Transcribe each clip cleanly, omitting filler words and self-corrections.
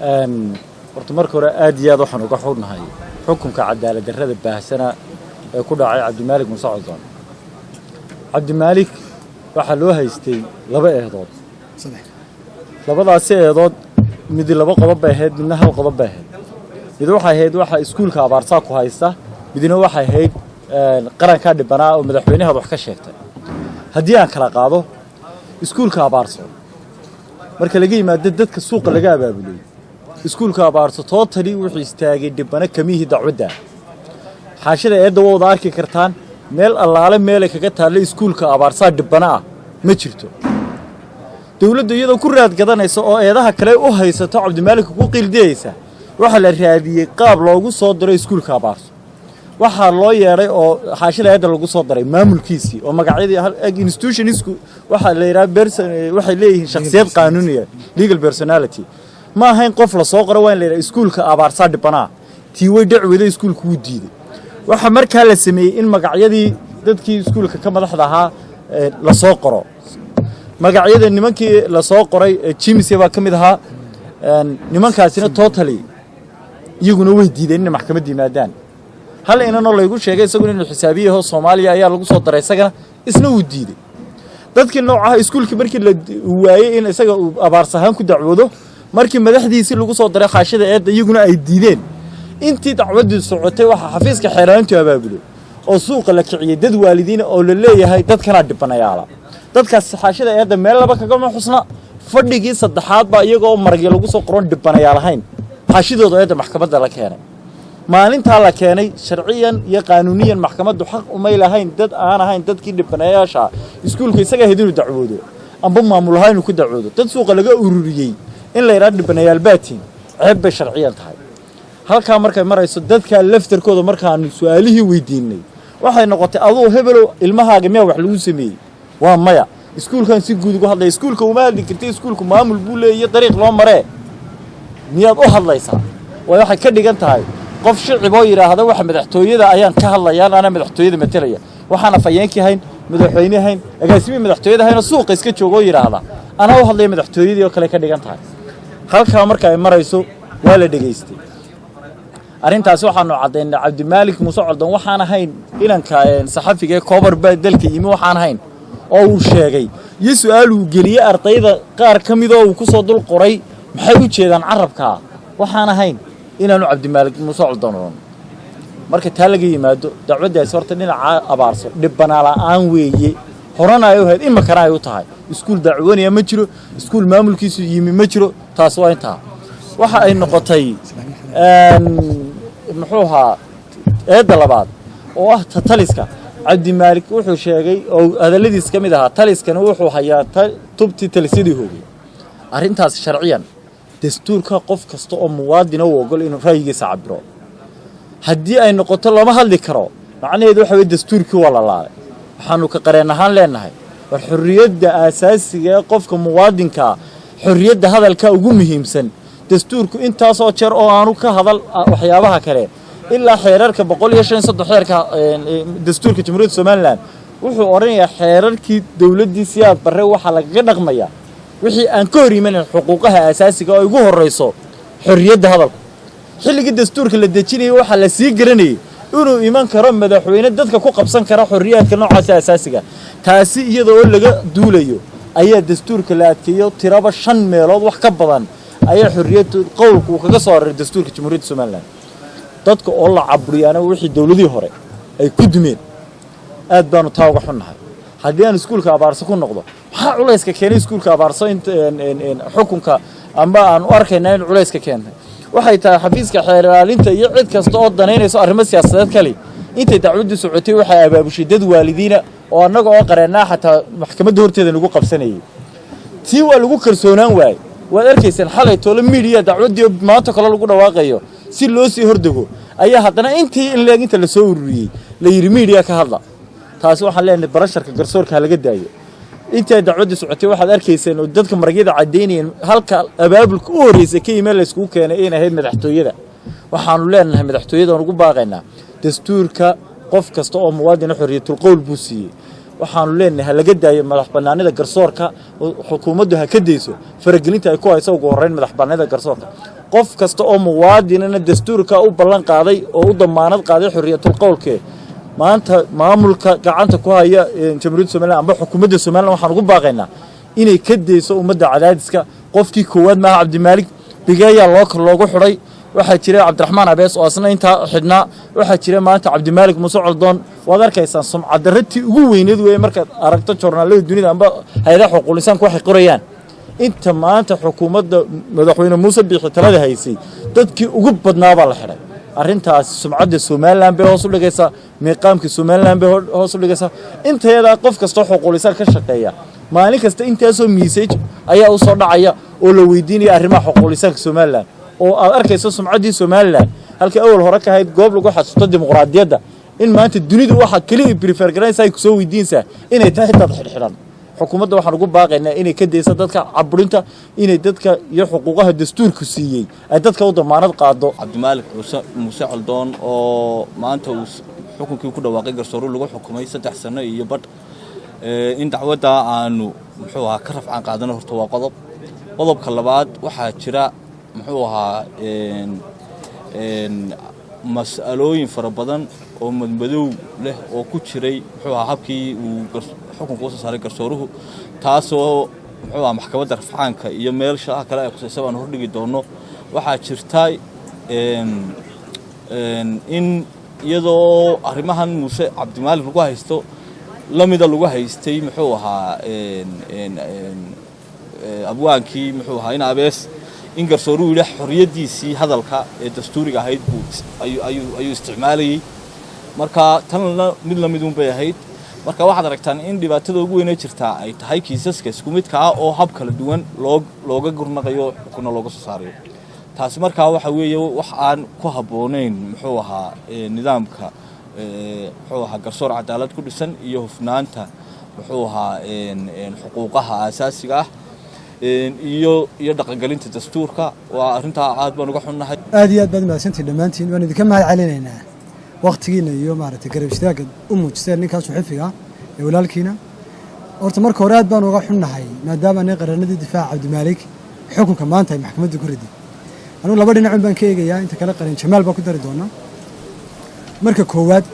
Horta marka hore aad iyo aad waxaan uga xunnahay xukunka cadaalad darrada baahsana ee ku dhacay Cabdimaalik Muuse Coldoon. Cabdimaalik waxaa loo haystay laba eedood. Labadaasi eedood midi laba qodob bay ahayd, midna hal qodob bay ahayd. Mid waxay ahayd waxa iskuulka Abaarsaa ku haysta, midna waxay ahayd qarankaa dhibanaa oo madaxweynahaad wax ka sheegtay. Haddii aan kala qaado, iskuulka Abaarso marka laga yimaado dadka suuqa laga abaabulay, iskuulka Abaarso totally wuxuu istaagay dhibano kamihii dacwadda. Xaashida eedda waa wada arki kartaan. Meel allaale meelay kaga taalla iskuulka Abaarsaa dhibano ah ma jirto. Dowladdu iyadoo ku raad gadanaysa oo eedaha kale u haysato Cabdimaalik ku qiildiyeysa, waxaa la raadiyey qaab loogu soo diro iskuulka Abaarso. Waxaa loo yeedhay oo xaashida eedda lagu soo daray maamulkiisii oo magacyadii institutionisku waxaa la yidhaha person, waxay leeyihiin shakhsiyad qaanuuniya, legal personality. Ma ahayn qof la soo qoro, waa in la yidhaha iskuulka Abaarsaa dhibanaa. Tii way dhacweyday, iskuulku wuu diiday. Waxaa markaa la sameeyey in magacyadii dadkii iskuulka ka madaxda ahaa la soo qoro. Magacyada nimankii la soo qoray, Jimis baa ka mid ahaa. Nimankaasina totally iyaguna way diideen inay maxkamadda yimaadaan. Hal inanoo laygu sheegay isaguna inuu xisaabiyaho Soomaaliya ayaa lagu soo daray, isagana isna wuu diiday. Dadkii noocaha iskuulkii markii la waayey in isaga uu Abaars ahaan ku dacwoodo, markii madaxdiisii lagu soo daray xaashida eedda, iyaguna ay diideen, intii dacwaddu socotay waxaa xafiiska xeeraantu abaabulay oo suuqa la kiciyey dad waalidiina oo la leeyahay dadkanaa dhibanayaala. Dadkaas xaashida eedda meel laba kagama xusna. Fadhigii saddexaad baa iyagoo maragyo lagu soo qoron dhibanayaal ahayn xaashidooda eedda maxkamadda la keenay. Maalintaa la keenay, sharciyan iyo qaanuuniyan maxkamaddu xaq umay lahayn dad aan ahayn dadkii dhibanayaasha iskuulka isaga ahayd inuu dacwoodo amba maamul ahaan inuu ku dacwoodo. Dad suuqa laga ururiyey in la yidhaha dhibanayaal baatiin, ceeb bay sharciyan tahay. Halkaa markay marayso, dadkaa laftarkooda markaanu su-aalihii weydiinay, waxay noqotay: aduu hebelow, ilmahaaga miyaa wax lagu sameeyey? Waa maya. Iskuulkan si guud ugu hadlaya. Iskuulka uma hadli karta, iskuulku maamul buu leeyahy, dariiq loo maree miyaad u hadlaysaa? Waay waxay ka dhigan tahay qof shicib oo yidhaahda waxa madaxtooyada ayaan ka hadlayaan, anaa madaxtooyada matelaya. Waxaan afhayeenkii hayn, madaxweyne hayn, agaasimihii madaxtooyada hayn oo suuqa iska jooga oo yidhaahda anaa u hadlaya madaxtooyadii oo kale ka dhigan tahay. Halkaa marka ay marayso, waa la dhegaystay arrintaasi. Waxaanu caddaynay Cabdimaalik Muuse Coldoon waxaan ahayn inanka saxafiga ee Koobar baa dalka yimi waxaan ahayn oo uu sheegay iyo su-aal uu geliyey ardayda qaar ka midoo uu ku soo dul qoray maxay u jeedaan carabkaa, waxaan ahayn inaanu Cabdimaalik Muuse Coldoon odhan. Marka taa laga yimaado, dacwaddaasi horta dhinaca Abaarso dhibbanaa la'aan weeye. Horena ay u ahayd, iminkana ay u tahay. Iskuul dacwanaya ma jiro, iskuul maamulkiisu yimi ma jiro. Taas waa intaa. Waxa ay noqotay, muxuu ahaa, eedda labaad oo ah ta taliska. Cabdimaalik wuxuu sheegay oo hadalladiis ka mid ahaa, taliskani wuxuu hayaa tubtii talisyadii hoogay. Arrintaas sharciyan dastuurka qof kasta oo muwaadina u ogol inuu ra'yigiisa cabiro. Haddii ay noqoto lama hadli karo, macnaheedu waxa weye dastuurkii waa la laalay. Waxaanu ka qareen ahaan leenahay, war xorriyadda aasaasiga ee qofka muwaadinkaa, xorriyadda hadalka ugu muhiimsan. Dastuurku intaasoo jeer oo aanu ka hadal waxyaabaha kale, ilaa xeerarka 135 xeerka dastuurka Jamhuuriyadda Somaliland wuxuu odhanayaa xeerarkii dowladdii Siyaad Barre waxaa lagaga dhaqmayaa wixii aan ka hor imanin xuquuqaha aasaasiga oo ugu horrayso xorriyadda hadalku. Xilligii dastuurka la dejinayay waxaa la sii garanayay inuu iman karo madaxweyne dadka ku qabsan kara xorriyaadka noocaasa asaasiga. Taasi iyada oo laga duulayo ayaa dastuurka la adkeeyo. Tiraba shan meelood wax ka badan ayaa xorriyadda qowlku uu kaga soo aroray dastuurka Jamhuuriyadda Somaliland. Dadka oo la caburiyaana wixii dowladihii hore ay ku dumeen, aad baanu taa uga xunnahay. Haddii aan iskuulka Abaarso ku noqdo, maxaa culayska keenay iskuulka Abaarso inta xukunka amba aan u arkaynaa in culayska keentay? Waxay tahay xafiiska xeer ilaalinta iyo cid kasta oo danaynayso arrimo siyaasadeed kale, intay dacwaddu socotay waxay abaabushay dad waalidiina oo annaga oo qareennaa xataa maxkamadda horteeda lagu qabsanayay. Tii waa lagu kalsoonaan waayey. Waad arkayseen xalay toole miidiya dacwaddii maanta kale lagu dhawaaqayo si loo sii hordego ayaa haddana intii in leeg inta lasoo ururiyey la yidhi miidiya ka hadla. Taasi waxaan leenahay pressureka garsoorka ha laga daayo. Intii ay dacwaddu socotay waxaad arkayseen oo dadka maragyada caddaynayeen halka abaabulka u horreysay ka yimee layskugu keenay inay ahayd madaxtooyada. Waxaanu leenahay madaxtooyada ugu baaqaynaa, dastuurka qof kasta oo muwaadina xorriyatul qowl buu siiyey. Waxaanu leenahay ha laga daayo madax bannaanida garsoorka, xukuumaddu ha ka dayso faragelinta ay ku hayso ugu horreyn madax bannaanida garsoorka. Qof kasta oo muwaadinana dastuurka u ballan qaaday oo u damaanad qaaday xorriyatul qowlkee. Maanta maamulka gacanta ku haya Jamhuuriyadda Somaliland amba xukuumadda Somaliland waxaan ugu baaqaynaa inay ka dayso ummadda cadaadiska. Qofkii koowaad maaha Cabdimaalik Bigeeyaa loo loogu xidhay. Waxaa jira Cabdiraxmaan Abees oo asna intaa xidhnaa. Waxaa jira maanta Cabdimaalik Muuse Coldoon. Waad arkaysaan, sumcaddarratii ugu weyneed weeye markaad aragto joornaalada dunida amba hay-adaha xuquuqul insaanku waxay qorayaan. Inta maanta xukuumadda madaxweyne Muuse Biixi talada haysay, dadkii ugu badnaabaa la xidhay. Arrintaasi sumcadda Somaliland bay hoos u dhigaysaa, miiqaamka Somaliland bay hoos u dhigaysaa. Intayadaa qof kastoo xuquuqul insaan ka shaqeeya maalin kasta intaasoo message ayaa u soo dhacaya oo la weydiinaya arrimaha xuquuqul insaanka Somaliland, oo aad arkayso sumcaddii Somaliland halkii awal hore ka ahayd goob lagu xasuusto dimuqraadiyadda, in maanta dunidu waxa keliya prefer garanaysa ay kusoo weydiinaysaa inay tahay dad xidhxidhan. Xukuumadda waxaan ugu baaqaynaa inay ka dayso dadka caburinta, inay dadka iyo xuquuqaha dastuurku siiyey ay dadka u damaanad qaado. Cabdimaalik Muuse Coldoon oo maanta uu xukunkii ku dhawaaqay garsooru lagu xukumay 3 sano iyo badh, in dacwadda aanu muxuu ahaa ka rafcaan qaadano horta waa qodob. Qodobka labaad, waxaa jira muxuu ahaa mas'alooyin fara badan oo madmadow leh oo ku jiray muxuu ahaa habkii uu xukunka usoo saaray garsooruhu, taasoo muxuu ahaa maxkamadda rafcaanka iyo meelshaha kale ay khusaysa baan hordhigi doonno. Waxaa jirta in iyadoo arrimahan Muuse Cabdimaalik lagu haysto lamida lagu haystay muxuu ahaa abwaankii muxuu ahaa in Abees, in garsooruhu yidhi xorriyaddiisii hadalka ee dastuuriga ahayd buu ayuu isticmaalayey. Marka tanna mid la midun bay ahayd. Marka waxaad aragtaan in dhibaatada ugu weynee jirtaa ay tahay kiisaska isku midka ah oo hab kala duwan loo looga gurnaqayo, xukunna looga soo saarayo. Taasi markaa waxa weeye wax aan ku habboonayn muxuu ahaa nidaamka muxuu ahaa garsoor cadaalad ku dhisan iyo hufnaanta muxuu ahaa xuquuqaha aasaasiga ah iyo dhaqangelinta dastuurka. Waa arrintaa aad baan uga xunnahay. Aad iyo aad baad mahadsantihin dhammaantiin. Waan idinka mahad celinaynaa wakhtigiina iyo maaragtay garab istaagga u muujisteen ninkaas suxufiga ee walaalkiina. Horta marka hore aad baan uga xunnahay, maadaama nin qareenadii difaaca Cabdimaalik, xukunka maanta ay maxkamadda ku riday. Anugu laba dhinacun baan ka eegayaa, inta kale qareen Jamaal baa ku dari doonaa. Marka koowaad,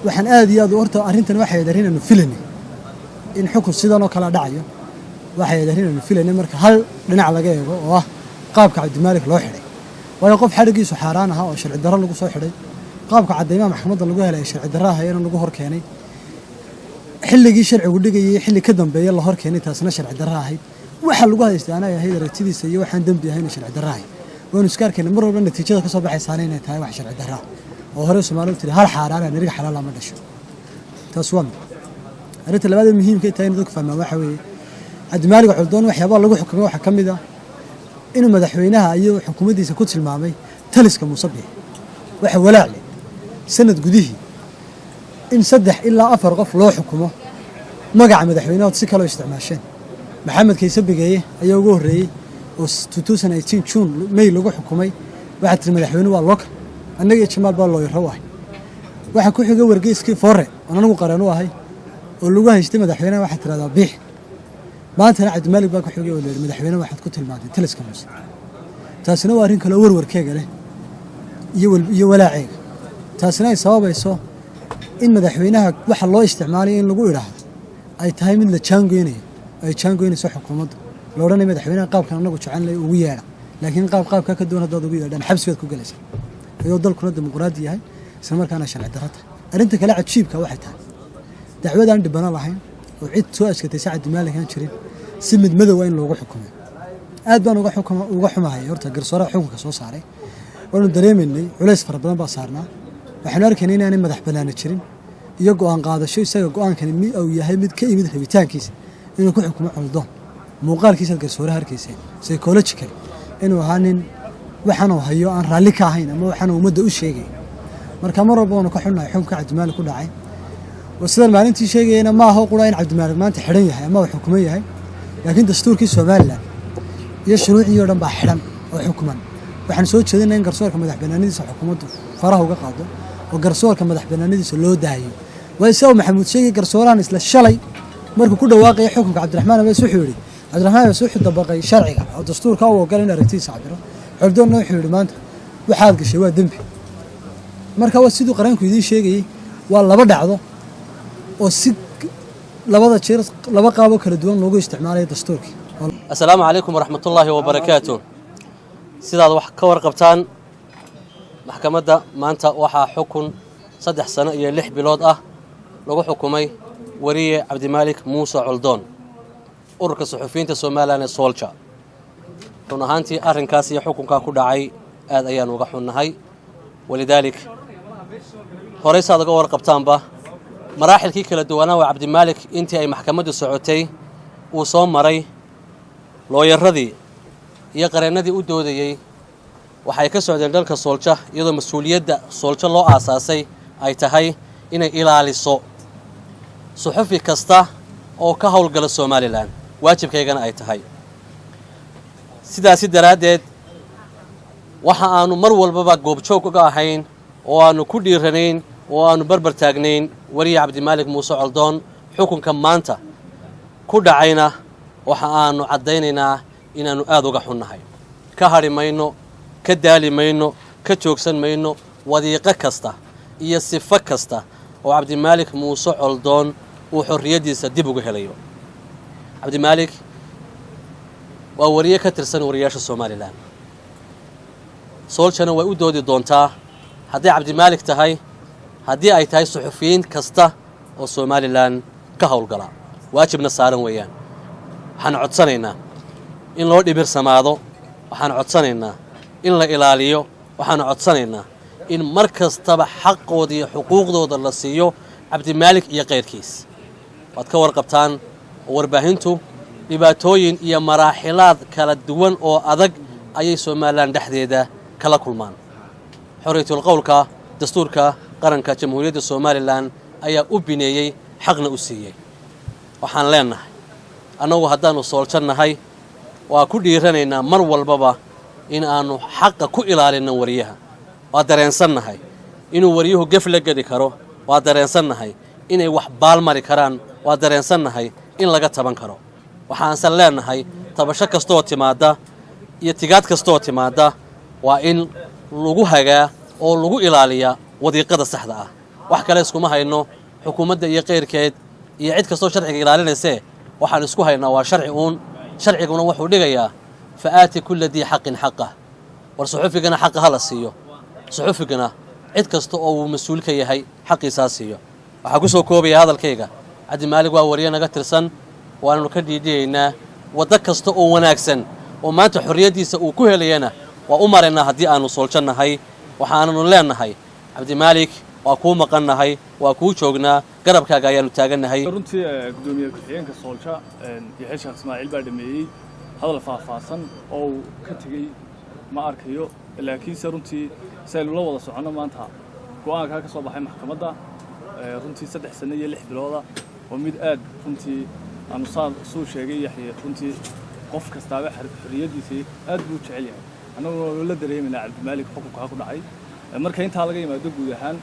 waxaan aad iyo aad horta arrintan waxay ahayd arrin aanu filaynay in xukun sidan oo kale dhacayo. Waxay ahayd arrin aanu filaynay marka hal dhinac laga eego, oo ah qaabka Cabdimaalik loo xidhay. Waayo, qof xadhiggiisu xaaraan ahaa oo sharci darro lagu soo xidhay, qaabka caddaymaha maxkamadda lagu helay ee sharci darro ahayana lagu hor keenay, xilligii sharcigu dhigayay xilli ka dambeeya la hor keenay, taasna sharci darro ahayd. Waxa lagu haystay anay ahayd aragtidiisa iyo waxaan dembi ahayna sharci darro ahayd. Waanu iska arkayna mar walba natiijada ka soo baxaysaana inay tahay wax sharci darro ah, oo hore Soomaalidu tiri hal xaaraana niriga xalaala ma dhasho. Taas waa mid. Arrinta labaad ee muhiimka tahay in dadku fahmaan waxa weeye, Cabdimaalig Coldoon waxyaabaha lagu xukumay waxaa ka mid ah inuu madaxweynaha iyo xukuumaddiisa ku tilmaamay taliska Muuse Biixi. Waxa walaac leh sanad gudihii in saddex ilaa afar qof loo xukumo magaca madaxweynahood si kaloo isticmaasheen. Maxamed Kayse Bigeeye ayaa ugu horreeyey oo June May lagu xukumay. Waxaa tiri madaxweyne waa local, annaga iyo Jamaal baa looyaro u ahay. Waxaa ku xigay wargeyskii Foore oon anigu qareen u ahay oo lagu haystay madaxweynaha waxaa tirahdaa Biix. Maantana Cabdimaalig baa ku xigay oo la yidhi madaxweyne waxaad ku tilmaantay taliska Muuse. Taasina waa arrin kaloo warwarkeega leh iyo walaaceega, taasina ay sababayso in madaxweynaha waxa loo isticmaalaya in lagu idhaahdo ay tahay mid la jaangoynayo, ay jaangoynayso xukuumadda, la odhanaya madaxweynaha qaabkan anagu jecelnay ugu yeedha, laakiin qaab qaabkaa ka duwan haddaad ugu yeedhaan xabsi baad ku gelaysaa, iyadoo dalkuna dimuqraadi yahay, isla markaana sharci darro tahay. Arrinta kale cajiibka waxay tahay dacwadaan dhibano lahayn oo cid soo askatay si Cabdimaalik aan jirin, si mid madowa in loogu xukumay. Aad baan uga xumahay horta garsooraha xukunka soo saaray. Waanu dareemaynay culays fara badan baa saarnaa. Waxaanu arkaynay inaanay madax bannaana jirin iyo go'aan qaadasho, isaga go'aankani mi uu yahay mid ka yimid rabitaankiisa inuu ku xukumo Coldoon. Muuqaalkiisaad garsooraha arkayseen, psychological inuu ahaa nin waxaanuu hayo aan raalli ka ahayn ama waxaanu ummadda u sheegay. Marka mar walba waanu ka xunnahay xukunka Cabdimaalik ku dhacay. Oo sidaan maalintii sheegayana, ma aha qura in Cabdimaalik maanta xidhan yahay ama uu xukuman yahay, laakiin dastuurkii Somaliland iyo shuruucii oo dhan baa xidhan oo xukuman. Waxaan soo jeedinaa in garsoorka madax bannaanidiisa xukuumaddu faraha uga qaado oo garsoorka madax bannaanidiisa loo daayo. Waayo, sida uu Maxamuud sheegay, garsoorahan isla shalay markuu ku dhawaaqaya xukunka Cabdiraxmaan Abees wuxuu yidhi Cabdiraxmaan Abees wuxuu dabaqay sharciga oo dastuurka u ogol in aragtidiisa cabiro. Coldoonna wuxuu yidhi, maanta waxaad gashay waa dembi. Marka waa siduu qareenku idiin sheegayey, waa laba dhacdo oo si labada jeer laba qaaboo kala duwan loogu isticmaalayo dastuurkii. Asalaamu calaykum waraxmatullaahi wabarakaatu. Sidaad wax ka warqabtaan, maxkamadda maanta waxaa xukun 3 sano iyo 6 bilood ah lagu xukumay wariye Cabdimaalik Muuse Coldoon, ururka suxufiyiinta Somaliland ee SOLJA. Run ahaantii, arrinkaas iyo xukunkaa ku dhacay aad ayaan uga xunnahay. Walidaalik, horey saad uga warqabtaanba, maraaxilkii kala duwanaa waa Cabdimaalik intii ay maxkamaddu socotay uu soo maray, looyaradii iyo qareennadii u doodayey waxay ka socdeen dhanka SOLJA, iyadoo mas-uuliyadda SOLJA loo aasaasay ay tahay inay ilaaliso suxufi kasta oo ka howlgala Somaliland, waajibkaygana ay tahay. Sidaasi daraaddeed, waxa aanu mar walbaba goobjoog uga ahayn oo aanu ku dhiiranayn oo aanu barbar taagnayn wariye Cabdimaalik Muuse Coldoon. Xukunka maanta ku dhacayna waxa aanu caddaynaynaa inaannu aad uga xunnahay. Ka hadhi mayno, ka daali mayno, ka joogsan mayno wadiiqo kasta iyo sifo kasta oo Cabdimaalik Muuse Coldoon uu xorriyaddiisa dib uga helayo. Cabdimaalik waa wariye ka tirsan wariyaasha Somaliland. SOLJAna way u doodi doontaa, hadday Cabdimaalik tahay, haddii ay tahay suxufiyiin kasta oo Somaliland ka howlgala. Waajibna saaran weeyaan. Waxaan codsanaynaa in loo dhibirsamaado, waxaan codsanaynaa in la ilaaliyo, waxaanu codsanaynaa in mar kastaba xaqooda iyo xuquuqdooda la siiyo Cabdimaalik iyo kayrkiis. Waad ka warqabtaan oo warbaahintu dhibaatooyin iyo maraaxilaad kala duwan oo adag ayay Somaliland dhexdeeda kala kulmaan. Xorriyatul qowlka dastuurka qaranka Jamhuuriyadda Somaliland ayaa u bineeyey, xaqna u siiyey. Waxaan leennahay, annagu haddaannu SOLJA nahay, waa ku dhiiranaynaa mar walbaba in aannu xaqa ku ilaalinno wariyaha. Waa dareensannahay inuu wariyuhu gef la geli karo, waa dareensannahay inay wax baalmari karaan, waa dareensannahay in laga taban karo. Waxaanse leennahay, tabasho kastooo timaadda iyo tigaad kastooo timaadda waa in lagu hagaa oo lagu ilaaliyaa wadiiqada saxda ah. Wax kale iskuma hayno xukuumadda iyo kayrkeed iyo cid kastoo sharciga ilaalinaysee. Waxaan isku haynaa waa sharci uun. Sharciguna wuxuu dhigayaa فآت كل ذي حق حقه. War suxufigana xaqa ha la siiyo, suxufigana cid kasta oo uu mas-uul ka yahay xaqiisaa siiyo. Waxaa ku soo koobaya hadalkayga, Cabdimaalig waa wariye naga tirsan, waananu ka dhiidhiyaynaa. Waddo kasta oo wanaagsan oo maanta xorriyaddiisa uu ku helayana waa u maraynaa haddii aanu SOLJA nahay. Waxaananu leennahay, Cabdimaalik, waa kuu maqannahay, waa kuu joognaa, garabkaaga ayaanu taagannahay. Runtii, gudoomiye ku-xigeenka SOLJA, Yaxya Sheekh Ismaaciil, baa dhameeyey. Hadal faahfaahsan oo uu ka tegey ma arkayo, laakiinse runtii si aynu la wada soconno, maanta go'aankaa ka soo baxay maxkamadda, runtii 3 sano iyo 6 bilooda, oo mid aad runtii aanu saa suu sheegay Yaxye, runtii qof kastaaba xorriyaddiisii aad buu u jecel yahay. Annaguna waanu la dareemaynaa Cabdimaalik xukunkaa ku dhacay. Marka intaa laga yimaado, guud ahaan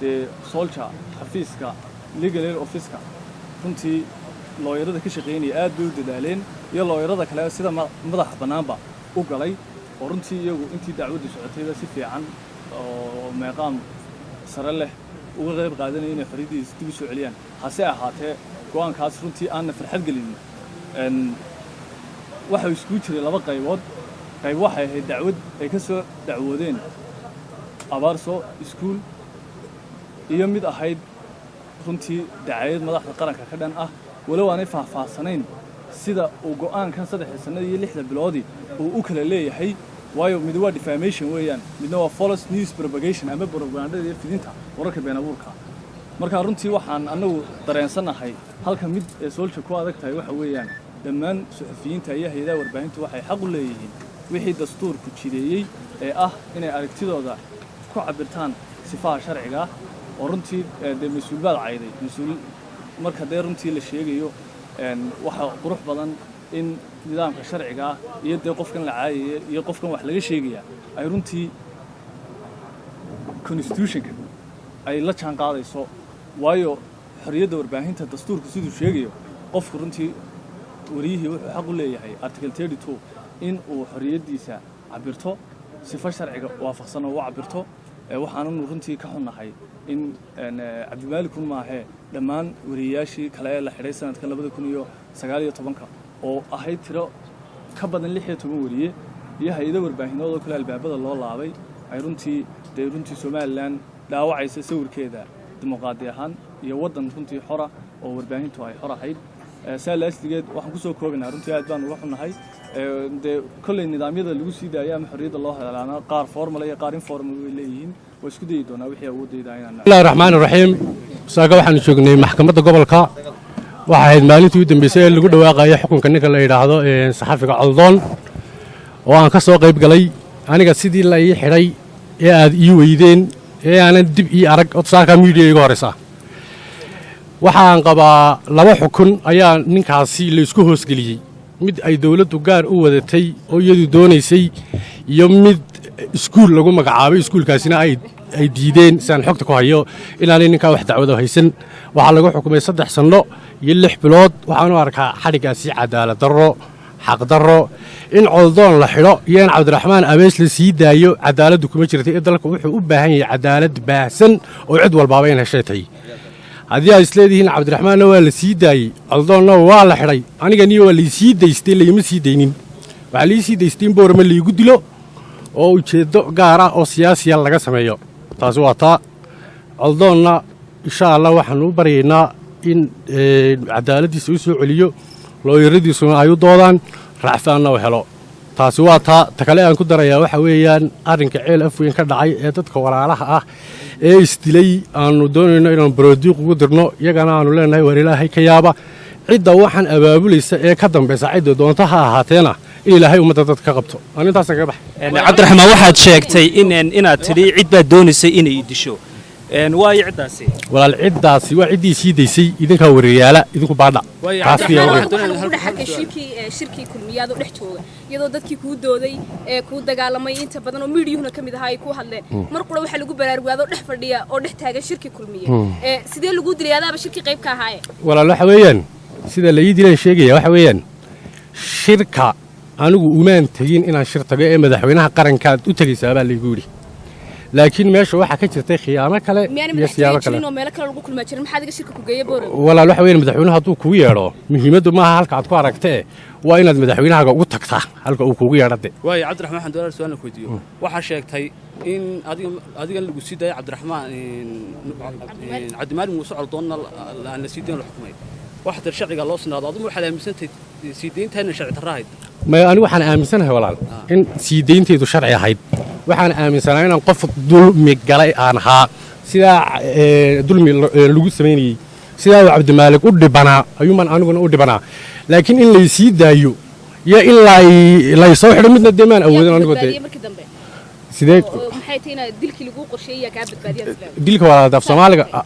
dee SOLJA xafiiska legal aid officeka, runtii looyarada ka shaqaynaya aad bay u dadaaleen, iyo looyarada kale sida madaxa bannaanba u galay, oo runtii iyagu intii dacwaddu socotayba si fiican oo meeqaam sare leh uga qayb qaadanaya inay xorriyaddiisa dib u soo celiyaan. Hase ahaatee, go'aankaas runtii aanna farxad gelinin waxa iskugu jiray laba qaybood. Qayb waxay ahayd dacwad ay ka soo dacwoodeen Abaarso Iskuul, iyo mid ahayd runtii dacayad madaxda qaranka ka dhan ah, walow aanay faahfaahsanayn sida uu go'aankan 3 sannada iyo 6da biloodii uu u kala leeyahay. Waayo, mid waa defamation weeyaan, midna waa false news propagation ama propagandada iyo fidinta wararka been abuurka. Marka runtii waxaan annagu dareensannahay halka mid ee SOLJA ku adag tahay waxa weeyaan, dhammaan suxufiyiinta iyo hay-adaha warbaahintu waxay xaq u leeyihiin wixii dastuurku jideeyey ee ah inay aragtidooda ku cabirtaan sifaha sharciga, oo runtii dee mas-uul baad cayday, mas-uul marka dee runtii la sheegayo, waxa qurux badan in nidaamka sharciga ah iyo dee qofkan la caayaya iyo qofkan wax laga sheegaya ay runtii constitutionka ay la jaan qaadayso. Waayo, xorriyadda warbaahinta dastuurku siduu sheegayo, qofku runtii wariyihii wuxuu xaq u leeyahay article 32 in uu xorriyaddiisa Cabirto sifo sharciga waafaqsan oo u cabirto. Waxaananu runtii ka xunnahay in Cabdimaalik un maahee dhammaan wariyayaashii kale ee la xidhay sanadkan 2019-ka oo ahayd tiro ka badan 16 wariye iyo hay-ado warbaahinood oo kale albaabada loo laabay, ay runtii dee runtii Somaliland dhaawacaysa sawirkeeda dimuqraadi ahaan iyo waddan runtii xora oo warbaahintu ay xor ahayd. Saa laasligeed waxaan kusoo koobaynaa, runtii aad baan uga xunnahay. Dee kolley nidaamyada lagu sii daaya ama xorriyadda loo helaana qaar formal iyo qaar informal way leeyihiin. Waa isku dayi doonaa wixii awoodayda inaan. Bismillahi raxmaani raxiim. Saaga waxaanu joognay maxkamadda gobolka. Waxay ahayd maalintii u dambeysay ee lagu dhawaaqayay xukunka ninka la yidhaahdo saxafiga Coldoon oo aan ka soo qayb galay. Aniga sidii la ii xidhay ee aad ii weydeen ee aanan dib ii arag saaka miidiya iga horraysa, waxaan qabaa laba xukun ayaa ninkaasi laysku hoosgeliyey: mid ay dawladdu gaar u wadatay oo iyadu doonaysay iyo mid iskuul lagu magacaabay. Iskuulkaasina ay diideen. Si aan xogta ku hayo, inaanay ninkaa wax dacwado haysan. Waxaa lagu xukumay 3 sanno iyo 6 bilood. Waxaan u arkaa xadhiggaasi cadaalad darro, xaqdarro. In Coldoon la xidho iyo in Cabdiraxmaan Abees la sii daayo cadaaladdu kuma jirta ee dalka wuxuu u baahan yahay cadaalad baahsan oo cid walbaaba in heshay tahay. Haddii aad isleedihiin Cabdiraxmaanna waa la sii daayey, Coldoonna waa la xidhay, aniga niyo waa laysii daystay. Layma sii daynin. Waxaa lai sii daystay in Boorama laygu dilo oo ujeeddo gaar ah oo siyaasiya laga sameeyo. Taasi waa taa. Coldoonna insha Allah waxaanu u baryaynaa in cadaaladdiisa u soo celiyo, looyaradiisuna ay u doodaan, racfaanna u helo. Taasi waa taa. Ta kale aan ku darayaa waxa weeyaan arrinka Ceel Afweyn ka dhacay ee dadka walaalaha ah ee isdilay aanu doonayno inaanu baroodiiq ugu dirno. Iyagana aanu leenahay, waar Ilaahay ka yaaba. Cidda waxaan abaabulaysa ee ka dambaysa, cidda doonta ha ahaateena, in Ilaahay ummadda dadka ka qabto. Aan intaasaan kaga baxay. Cabdiraxmaan, waxaad sheegtay in inaad tidhi cid baad doonaysay inay disho. Waayo ciddaasi? Walaal, ciddaasi waa ciddii sii daysay. Idinkaa wareeyaala, idinku baadha. Waxaa lagu dhex arkay shirkii Kulmiyaadoo dhex jooga, iyadoo dadkii kuu dooday ee kuu dagaalamay inta badan oo miidiyuhuna ka mid ahaa ay kuu hadleen. Mar qura waxaa lagu baraarugaadoo dhex fadhiya oo dhex taagan shirkii Kulmiye. Sidee laguu dilay adaaba shirkii qayb ka ahaaye? Walaal, waxa weeyaan sida la ii dilaan sheegaya. Waxa weeyaan shirka anigu umaan tegin inaan shir tago ee madaxweynaha qarankaad u tegaysaa baa laygu yidhi, laakiin meesha waxaa ka jirtay khiyaamo kale miyaanay iyo siyaabo madaxtooye kale jirin oo meelo kale lagu kulmaa jirin? Maxaad iga shirka ku geeya Boorame? Walaal, waxa weeyaan madaxweynuhu hadduu kugu yeedho, muhiimaddu maaha halka aad ku aragtee, waa inaad madaxweynahaaga ugu tagtaa halka uu kugu yeedhade. Waayo Cabdiraxmaan, waxaan doonaa su'aal ku weydiiyo. Waxaa sheegtay in adiga adigan lagu sii daayay, Cabdiraxmaan Cabdimaalig Muuse Coldoonna aan la sii dayn, la xukumay. Waxa tir sharciga loo sinaado. Adigu waxaad aaminsantahay sii dayntaana sharci darro ahayd? Maya, anigu waxaan aaminsanahay, walaal, in sii dayntaydu sharci ahayd. Waxaan aaminsanaa inaan qof dulmi galay aan ahaa, sidaa dulmi lagu samaynayey, sidaa uu Cabdimaalig u dhibanaa ayuumaan aniguna u dhibanaa. Laakiin in laysii daayo iyo in laysoo xidho midna dee maan awoodin Yaa ku anigoo dee. badbaadiyey markii dambe? Sidee? Oo maxay tahay inaad dilkii laguu qorsheeyey yaa kaa badbaadiyay islaam? Dilka, walaal,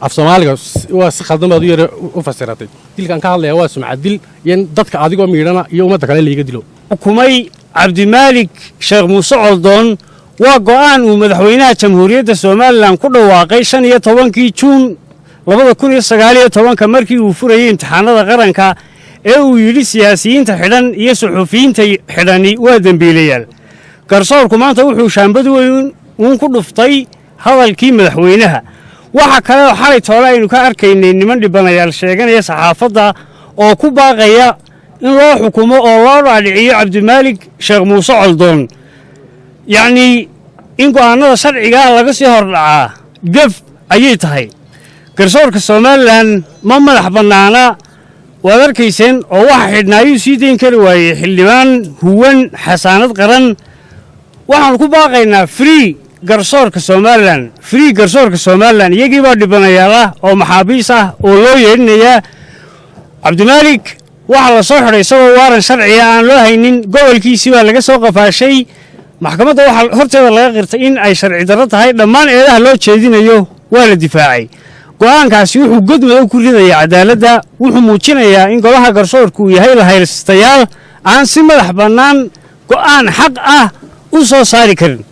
af Soomaaliga waa si khaldan baad u yara u fasiratay. Dilkaan ka hadlaya waa sumcad dil iyo in dadka adigoo miidhana iyo ummadda kale layga dilo. Xukumay Cabdimaalik Sheekh Muuse Coldoon waa go'aan uu madaxweynaha Jamhuuriyadda Somaliland ku dhawaaqay 15-kii Juun 2019-ka, markii uu furayey imtixaanada qaranka ee uu yidhi siyaasiyiinta xidhan iyo suxufiyiinta xidhani waa dembiilayaal. Garsoorku maanta wuxuu shaambad weyn uun ku dhuftay hadalkii madaxweynaha. Waxa kale oo xalay toole aynu ka arkaynay niman dhibanayaal sheeganaya saxaafadda oo ku baaqaya in loo xukumo oo loo dhaadhiciyo Cabdimaalik Sheekh Muuse Coldoon. Yacnii in go'aannada sharcigaa laga sii hordhacaa gef ayay tahay. Garsoorka Somaliland ma madax bannaana, waad arkayseen oo waxa xidhnaayuu sii dayn kari waayey xildhibaan huwan xasaanad qaran. Waxaanu ku baaqaynaa free garsoorka Somaliland, free garsoorka Somaliland. Iyagii baa dhibanayaal ah oo maxaabiis ah oo loo yeedhinayaa. Cabdimaalik waxaa la soo xidhay isagoo waaran sharciga aan loo haynin. Gobolkiisii baa laga soo qafaashay. Maxkamadda waxaa horteeda laga qirtay in ay sharci darro tahay dhammaan eedaha loo jeedinayo. Waa la difaacay. Go'aankaasi wuxuu god madow ku ridayaa cadaaladda. Wuxuu muujinayaa in golaha garsoorku uu yahay la haystayaal aan si madax bannaan go'aan xaq ah u soo saari karin.